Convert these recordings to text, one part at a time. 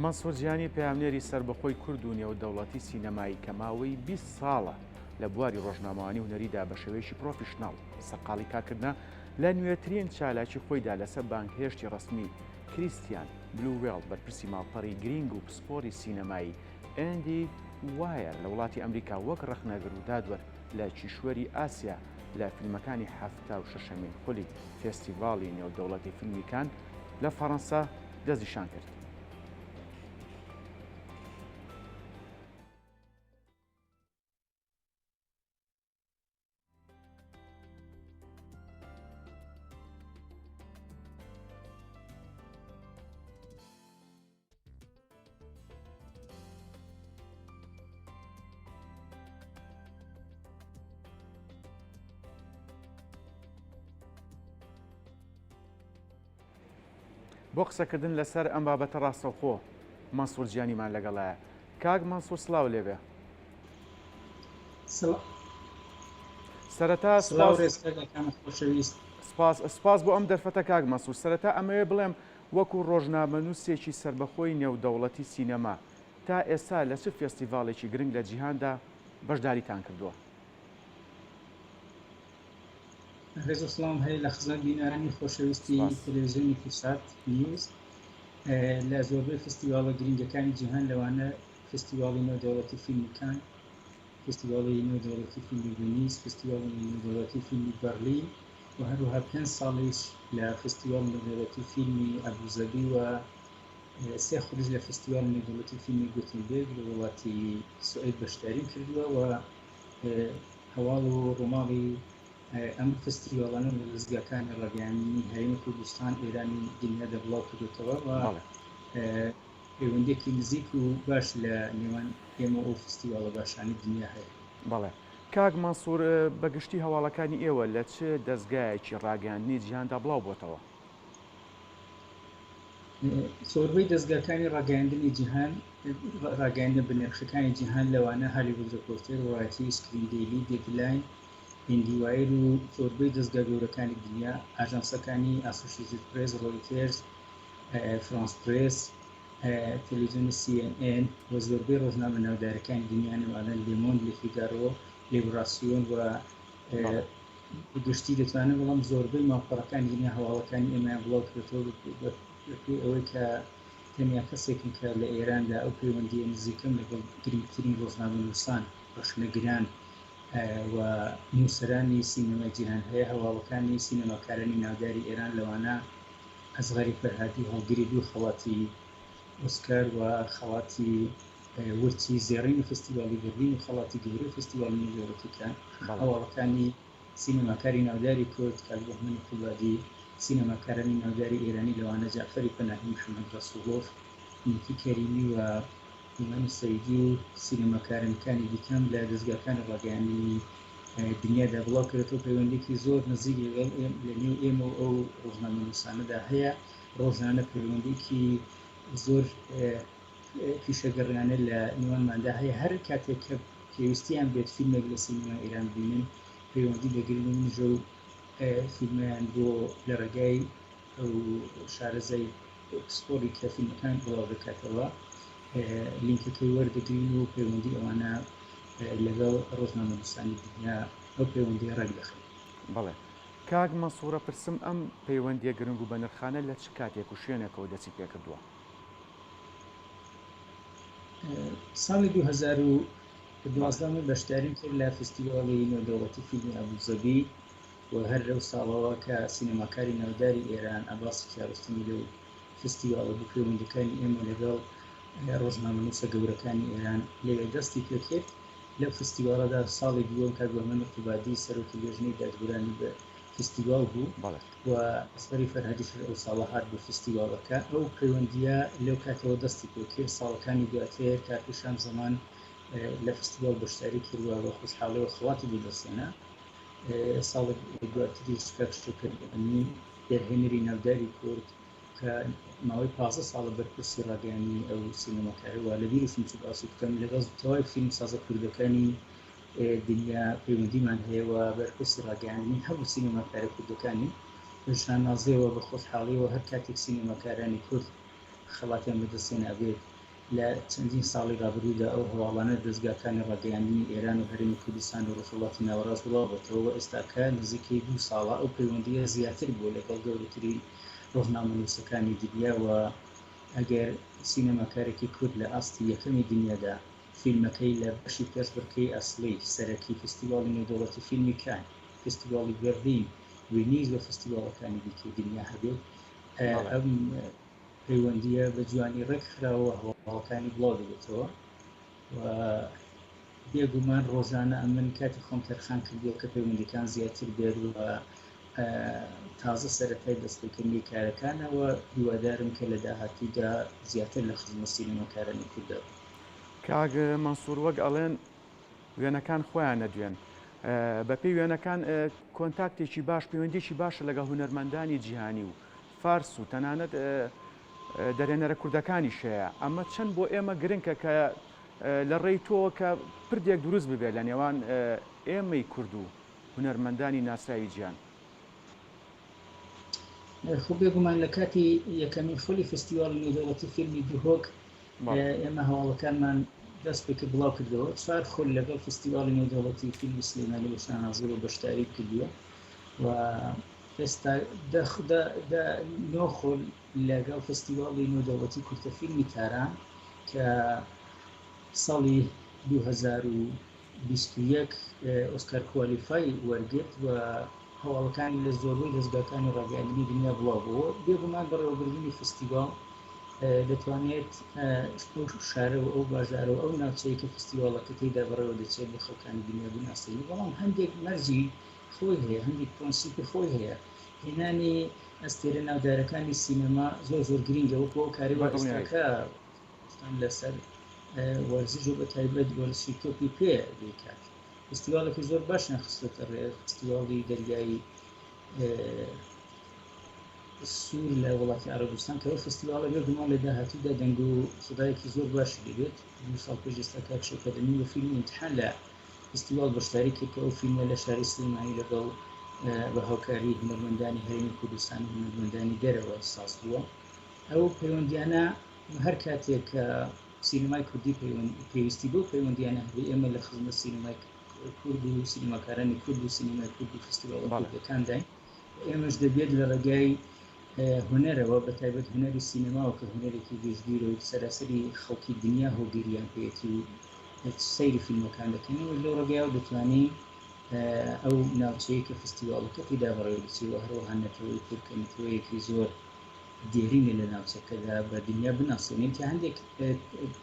مەنسوور جیهانی پەیامنێری سەربەخۆی کورد و نێودەوڵەتی سینەمایی کە ماوەی 20 ساڵە لە بواری ڕۆژنامەوانی هونەریدا بە شێوەیەکی پرۆفیشناڵ سەرقاڵی کارکردنە، لە نوێترین چالاکی خۆیدا لەسەر بانگهێشتی ڕەسمی کریستیان بلووێڵ بەرپرسی ماڵپەڕی گرینگ و پسپۆری سینەمایی ئێندی وایەر لە وڵاتی ئەمریکا وەک ڕەخنەگر و دادوەر لە کیشوەری ئاسیا لە فیلمەکانی 76مین خولی فێستیڤاڵی نێودەوڵەتی فیلمی کان لە فەڕەنسا دەستنیشان کرد. بۆ قسەکردن لەسەر ئەم بابەتە ڕاستەوخۆ مەنسوور جیانیمان لەگەڵایە. کاک مەنسوور سڵاو لێبێ. سەرەتا سڵاو ڕێز کاک ئاکام خۆشەویست. سپاس سپاس بۆ ئەم دەرفەتە کاک مەنسوور. سەرەتا ئەمەوێ بڵێم وەکو ڕۆژنامەنووسێکی سەربەخۆی نێودەوڵەتی سینەما تا ئێستا لە چ فێستیڤاڵێکی گرنگ لە جیهاندا بەشداریتان کردووە؟ ڕێز و سڵاوم هەیە لە خزمەت بینەرانی خۆشەویستی سپاس. تەلەڤیزیۆنی کوردسات نیوز. لە زۆربەی فستیواڵە گرنگەکانی جیهان لەوانە فستیواڵی نێودەوڵەتی فیلمی کان، فستیواڵی نێودەوڵەتی فیلمی ڤێنیز، فستیواڵی نێودەوڵەتی فیلمی بەرلین و هەروەها پێنج ساڵیش لە فستیواڵی نێودەوڵەتی فیلمی ئەبوزەبی و سێ خولیش لە فستیواڵی نێودەوڵەتی فیلمی گوتنبێرگ لە وڵاتی سوئید بەشداریم کردووە و هەواڵ و ڕووماڵی ئەم فستیواڵانە لە دەزگاکانی ڕاگەیاندنی هەرێمی کوردستان، ئێران و دنیادا بڵاو کردوێتەوە و پەیوەندییەکی نزیک و باش لە نێوان ئێمە و ئەو فستیواڵە باشانەی دنیا هەیە. بەڵێ. کاک مەنسوور بە گشتی هەواڵەکانی ئێوە لە چ دەزگایەکی ڕاگەیاندنی جیهاندا بڵاو بۆتەوە؟ زۆربەی دەزگاکانی ڕاگەیاندنی جیهان، ڕاگەیاندنە بەنرخەکانی جیهان لەوانە هالیوود ڕێپۆرتێر، ڤارایتی، سکرین دەیلی، دێدلاین، ئیندیوایەر و زۆربەی دەزگا گەورەکانی دنیا، ئاژانسەکانی ئاسۆشیتد پرێس، ڕۆیتێرز، فرانس پرێس، تەلەڤیزیۆنی سی ئێن ئێن و زۆربەی ڕۆژنامە ناودارەکانی دنیا لەوانە لێمۆند، لێفیگارۆ، لیبراسیۆن و بە گشتی دەتوانم بڵێم زۆربەی ماڵپەڕەکانی دنیا هەواڵەکانی ئێمەیان بڵاو کردێتەوە بەپێی ئەوەی کە تەنیا کەسێکم کە لە ئێراندا ئەو پەیوەندییە نزیکەم لەگەڵ گرنگترین ڕۆژنامەنووسان، ڕەخنەگران و نووسەرانی سینەمای جیهان هەیە، هەواڵەکانی سینەماکارانی ناوداری ئێران لەوانە ئەسغەری فەرهادی هەڵگری دوو خەڵاتی ئۆسکار و خەڵاتی ورچی زێڕینی فستیواڵی بەرلین و خەڵاتی گەورەی فستیواڵی نێودەوڵەتی کان، هەواڵەکانی سینەماکاری ناوداری کورد کاک بەهمەنی قوبادی، سینەماکارانی ناوداری ئێرانی لەوانە جەعفەری پەناهی، محەمەد ڕەسووڵۆف، نیکی کەریمی و هومانی سەیدی و سینەماکارنکانی دیکەم لە دەزگاکانی ڕاگەیاندنی دنیادا بڵاو کرێتەوە، پەیوەندییەکی زۆر نزیک لەگەڵ لە نێو ئێمە و ئەو ڕۆژنامەنووسانەدا هەیە، ڕۆژانە پەیوەندییەکی زۆر پیشەگەڕیانە لە نێوانماندا هەیە، هەر کاتێک کە پێویستیان بێت فیلمێک لە سینەمای ئێران ببینن پەیوەندی دەگرن و منیش ئەو فیلمەیان بۆ لە ڕێگای ئەو شارەزای پسپۆڕی کە فیلمەکان بڵاو دەکاتەوە لینکەکەی وەردەگرین و پەیوەندی ئەوانە لەگەڵ ڕۆژنامەنووسانی دنیا ئەو پەیوەندی ڕێک دەخەین. بەڵێ کاک مەنسوورە پرسم ئەم پەیوەندیە گرنگ و بەنرخانە لە چ کاتێک و شوێنێکەوە دەستی پێکردووە؟ ساڵی 2012 من بەشداریم کرد لە فستیواڵی نێودەوڵەتی فیلمی ئەبوزەبی و هەر لەو ساڵەوە کە سینەماکاری ناوداری ئێران عەباسی کیارۆستەمی لەو فستیواڵە بوو پەیوەندەکانی ئێمە لەگەڵ ڕۆژنامەنووسە گەورەکانی ئێران لەوێ دەستی پێکرد لەو فستیواڵەدا ساڵی دووەم کاک بەهمەن قوبادی سەرۆکی لێژنەی دادگورانی بە فستیواڵ بوو و ئەسغەری فەرهادیش هەر ئەو ساڵە هات بۆ فستیواڵەکە. ئەو پەیوەندییە لەو کاتەوە دەستی پێ کرد. ساڵەکانی دواتر کاک هیشام زەمان لە فستیواڵ بەشداری کرد و بە خۆشحاڵیەوە خەڵاتی بۆ دەستهێنا. ساڵێک دواتریش کاک شەوکەت ئەمین دەرهێنەری ناوداری کورد کە ماوەی 15 ساڵە بەرپرسی ڕاگەیاندنی ئەو سینەماکارە و لە بیریشم چوو باسی بکەم لەگەڵ تەواوی فیلمسازە کوردەکانی دنیا پەیوەندیمان هەیە و بەرپرسی ڕاگەیاندنی هەموو سینەماکارە کوردەکانین. بە شانازیەوە، بە خۆشحاڵیەوە هەر کاتێک سینەماکارانی کورد خەڵاتیان بەدەستهێنابێت لە چەندین ساڵی ڕابردوودا ئەو هەواڵانە دەزگاکانی ڕاگەیاندنی ئێران و هەرێمی کوردستان و ڕۆژهەڵاتی ناوەڕاست بڵاوبۆتەوە و ئێستاکە نزیکەی دوو ساڵە ئەو پەیوەندییە زیاتر بووە لەگەڵ گەورەترین ڕۆژنامەنووسەکانی دنیا و ئەگەر سینەماکارێکی کورد لە ئاستی یەکەمی دنیادا فیلمەکەی لە بەشی پێشبڕکێی ئەسڵی، سەرەکی، فستیواڵی نێودەوڵەتی فیلمی کان، فستیواڵی بەرلین، وینیز و فستیواڵەکانی دیکەی دنیا هەبێت، ئەم پەیوەندییە بە جوانی ڕێک خراوە و هەواڵەکانی بڵاو دەبێتەوە و بێگومان ڕۆژانە ئەمن کاتی خۆم تەرخان کردووە کە پەیوەندیەکان زیاتر بێت و تازە سەرەتای دەستپێکردنی کارەکانە و هیوادارم کە لە داهاتوودا زیاتر لە خزمەت سینەماکارانی کورددا بم. کاک مەنسوور وەک ئەڵێن وێنەکان خۆیان ئەدوێن. بەپێی وێنەکان کۆنتاکتێکی باش، پەیوەندییەکی باشە لەگەڵ هونەرمەندانی جیهانی و فارس و تەنانەت دەرهێنەرە کوردەکانیش هەیە. ئەمە چەند بۆ ئێمە گرنکە کە لە ڕێی تۆوە کە پردێک دروست ببێت لە نێوان ئێمەی کورد و هونەرمەندانی ناسراوی جیهان؟ خۆ بێگومان لە کاتی یەکەمین خولی فستیواڵی نێودەوڵەتی فیلمی دهۆک ئێمە هەواڵەکانمان دەست پێکرد بڵاو کردەوە چوار خول لەگەڵ فستیواڵی نێودەوڵەتی فیلمی سلێمانی بە شانازیەوە بەشداری کردووە و ئێستا نۆ خول لەگەڵ فستیواڵی نێودەوڵەتی کورتە فیلمی تاران کە ساڵی 2021 ئۆسکار qualify وەرگرت و هەواڵەکانی لە زۆربەی دەزگاکانی ڕاگەیاندنی دنیا بڵاو بووەوە. بێگومان بەڕێوەبردنی فستیواڵ دەتوانێت ئەو شارە و ئەو باژارە و ئەو ناوچەیە کە فستیواڵەکە تێیدا بەڕێوە دەچێت بە خەڵکانی دنیا بناسێنێت، بەڵام هەندێک مەرجی خۆی هەیە، هەندێک پرەنسیپی خۆی هەیە. هێنانی ئەستێرە ناودارەکانی سینەما زۆر زۆر گرینگە، وەکو ئەو کارەی وا ئێستاکە لەسەر وەرزش و بە تایبەت وەرزشی تۆپی پێ دەیکات. فستیواڵێکی زۆر باشیان خستۆتە ڕێ، فستیواڵی دەریای سوور لە وڵاتی عەرەبستان کە ئەو فستیواڵە بێگومان لە داهاتوودا دەنگ و سەدایەکی زۆر باشی دەبێت. دوو ساڵ پێش ئێستا کاک شەوکەت ئەمین بە فیلمی ئیمتحان لە فستیواڵ بەشداری کرد کە ئەو فیلمە لە شاری سلێمانی لەگەڵ بە هاوکاری هونەرمەندانی هەرێمی کوردستان و هونەرمەندانی دەرەوە ساز بووە. ئەو پەیوەندیانە هەر کاتێک کە سینەمای کوردی پێویستی بەو پەیوەندیانە هەبێ ئێمە لە خزمەت سینەمای کورد و سینەماکارانی کورد و سینەمای کورد و فستیواڵە کوردەکانداین. ئێمەش دەبێت لە ڕێگای هونەرەوە بە تایبەت هونەری سینەماوە کە هونەرێکی گشتگیرە و سەراسەری خەڵکی دنیا هۆگریان پێیەتی و سەیری فیلمەکان دەکەن، ئێمەش لەو ڕێگایەوە دەتوانین ئەو ناوچەیە کە فستیواڵەکە تێدا بەڕێوە دەچێت و هەروەها نەتەوەی کورد کە نەتەوەیەکی زۆر دێرینە لە ناوچەکەدا بە دنیا بناسێنین کە هەندێک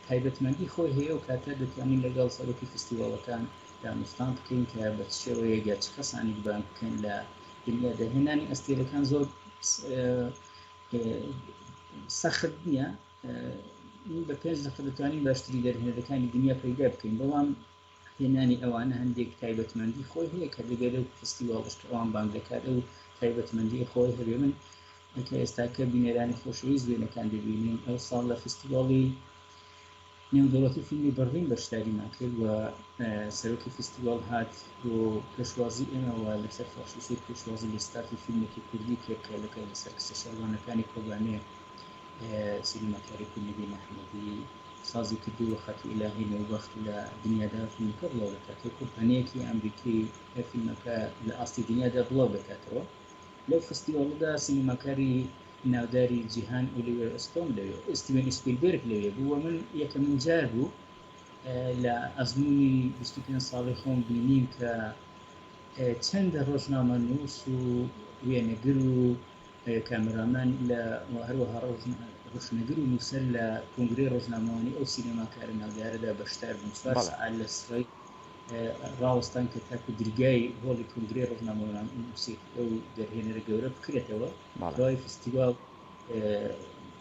تایبەتمەندی خۆی هەیە و کاتە دەتوانین لەگەڵ سەرۆکی فستیواڵەکان دانوستان بکەین کە بە چ شێوەیەک یا چ کەسانێک بانگ بکەین لە دنیادا. هێنانی ئەستێرەکان زۆر سەخت نییە، بە پێنج دەقە دەتوانین باشترین دەرهێنەرەکانی دنیا پەیدا بکەین، بەڵام هێنانی ئەوانە هەندێک تایبەتمەندی خۆی هەیە کە دەبێت لەو فستیواڵش کە ئەوان بانگ دەکات ئەو تایبەتمەندی خۆی هەبێ. من کە ئێستاکە بینەرانی خۆشەویست وێنەکان دەبینین، ئەو ساڵ لە فستیواڵی نێودەوڵەتی فیلمی بەرلین بەشداریمان کرد و سەرۆکی فستیواڵ هات بۆ پێشوازی ئێمە و لەسەر فەرشی سوور پێشوازی لە ستافی فیلمێکی کوردی کرد کە لەکە لەسەر کچە شەڕوانەکانی کۆبانێ سینەماکاری کورد نەبین ئەحمەدی سازی کردووە. خاتوو ئیلاهی نەوبەخت لە دنیادا فیلمەکە بڵاو دەکاتەوە، کۆمپانییەکی ئەمریکی فیلمەکە لە ئاستی دنیادا بڵاو دەکاتەوە. لەو فستیواڵەدا سینەماکاری ناوداری جیهان ئۆلیڤەر ئستۆن لەوێ، ستیڤن سپیلبێرگ لەوێ بوو و من یەکەمین جار بوو لە ئەزموونی 25 ساڵی خۆم بینیم کە چەندە ڕۆژنامەنووس و وێنەگر و کامێرامان لە و هەروەها ڕۆشنگر و نووسەر لە کۆنگرەی ڕۆژنامەوانی ئەو سینەماکارە ناودارەدا بەشدار بوون. چوار سەعات لە سڕەی ڕاوەستان کە تاکو درگای هۆڵی کۆنگرەی ڕۆژنامەنووسی ئەو دەرهێنەرە گەورە بکرێتەوە. دوای فستیواڵ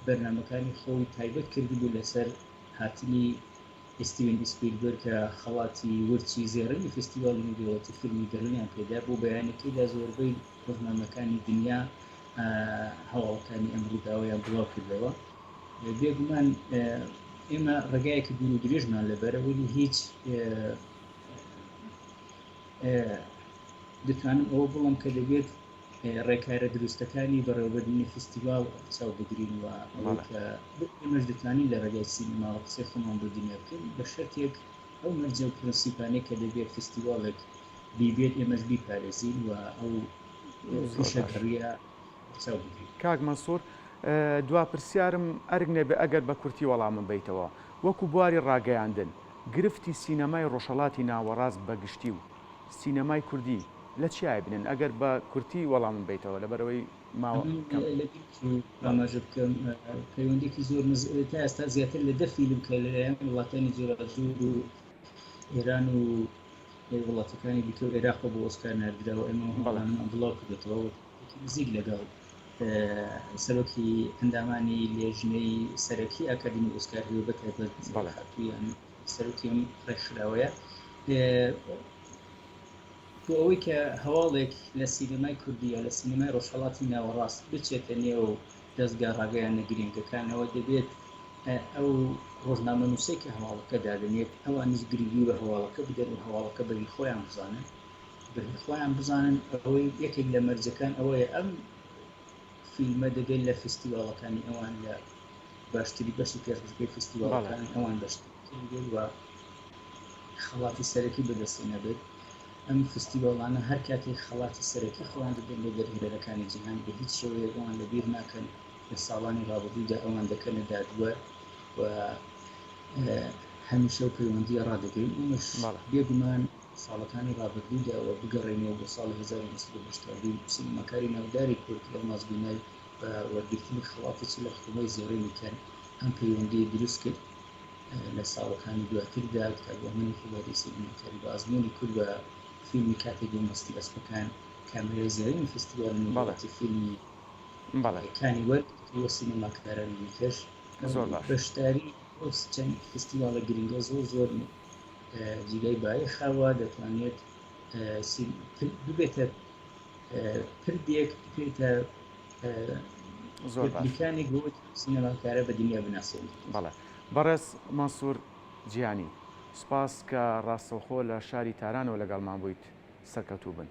بەرنامەکانی خۆی تایبەت کردبوو لەسەر هاتنی ستیڤن ئیسپیلبێرگ کە خەڵاتی ورچی زێڕینی فستیواڵی نێودەوڵەتی فیلمی بەرلینیان پێدا بۆ بەیانەکەیدا زۆربەی ڕۆژنامەکانی دنیا هەواڵەکانی ئەم ڕووداوەیان بڵاو کردەوە. بێگومان ئێمە ڕێگایەکی دوور و درێژمان لەبەرە، وەلی هیچ دەتوانم ئەوە بڵم کە دەبێت ڕێکارە دروستەکانی بەڕێوەبردنی فستیواڵ چاو بگرین و ئەوەی کە ئێمەش دەتوانین لە ڕێگای سینەماوە قسەی خۆمان بۆ دنیا بکەین بە شەرتێک ئەو مەرجە و پرەنسیپانەی کە دەبێت فستیواڵێک بیبێت ئێمەش بیپارێزین و ئەو پیشەگەڕیە چاو بگرین. کاک مەنسوور دوا پرسیارم ئەرک نەبێ ئەگەر بە کورتی وەڵامم بەیتەوە، وەکو بواری ڕاگەیاندن گرفتی سینەمای ڕۆژهەڵاتی ناوەڕاست بە گشتی و سینەمای کوردی لە چیا ئەبینن؟ ئەگەر بە کورتی وەڵامم بەیتەوە لەبەرئەوەی ماوە ئەمن کەم. لەبیر چوو بەڵێ. ئاماژە بکەم پەیوەندیەکی زۆر نز تا ئێستا زیاتر لە دە فیلم کە لەلایەن وڵاتانی جۆراوجۆر و ئێران و وڵاتەکانی دیکە و عێراقەوە بۆ ئۆسکار ناردراوە ئێمە بەڵێ. هەواڵانەمان بڵاو کردێتەوە و نزیک لەگەڵ سەرۆکی ئەندامانی لێژنەی سەرەکی ئەکادیمی ئۆسکار هەیە بە تایبەت بەڵێ. خاتوویان سەرۆکی ئەم ڕێکخراوەیە بۆ ئەوەی کە هەواڵێک لە سینەمای کوردی یا لە سینەمای ڕۆژهەڵاتی ناوەڕاست بچێتە نێو دەزگا ڕاگەیاندنە گرنگەکانەوە دەبێت ئەو ڕۆژنامەنووسەی کە هەواڵەکە دادەنێت ئەوانیش گرنگی بە هەواڵەکە بدەن و هەواڵەکە بە هی خۆیان بزانن بە هی خۆیان بزانن ئەوەی یەکێک لە مەرجەکان ئەوەیە ئەم فیلمە دەبێت لە فستیواڵەکانی ئەوان لە باشتری بەشی پێشبڕکێی فستیواڵەکانی ئەوان بەشداری و خەڵاتی سەرەکی بەدەستهێنابێت. ئەم فستیواڵانە هەر کاتێک خەڵاتی سەرەکی خۆیان دەدەن بۆ دەرهێنەرەکانی جیهان بە هیچ شێوەیەک ئەوان لەبیر ناکەن لە ساڵانی ڕابردوودا ئەوان دەکەنە دادوەر و هەمیشە و پەیوەندیە ڕادەگرین ئێمەش بێگومان ساڵەکانی ڕابردوودا و بگەڕێینەوە بۆ ساڵی 1982 سینەماکاری ناوداری کورد یەڵماز گونای بە وەرگرتنی خەڵاتی چلە خورمەی زێڕینی کەن ئەم پەیوەندیەی دروست کرد لە ساڵەکانی دواتردا کاک بەهمەنی قوبادی سینەماکاری بە ئەزموونی کورد بە فیلمی کاتێک بۆ مەستی ئەسپەکان کامێرای زێڕینی فستیوالی نێودەوڵەتی فیلمی کانی وەرگرت و سینەماکارانی دیکەش بەشداری ئەو چەند فستیواڵە گرنگە زۆر زۆر جیگای بایەخە و دەتوانێت ببێتە پردێک ببێتە زۆر باش. پلیکانێک بۆ سینەماکارە بە دنیا بناسێنێت. بەڵێ بەڕێز مەنسوور جیهانی، سوپاس کە ڕاستەوخۆ لە شاری تارانەوە لەگەڵمان بوویت، سەرکەوتوو بن.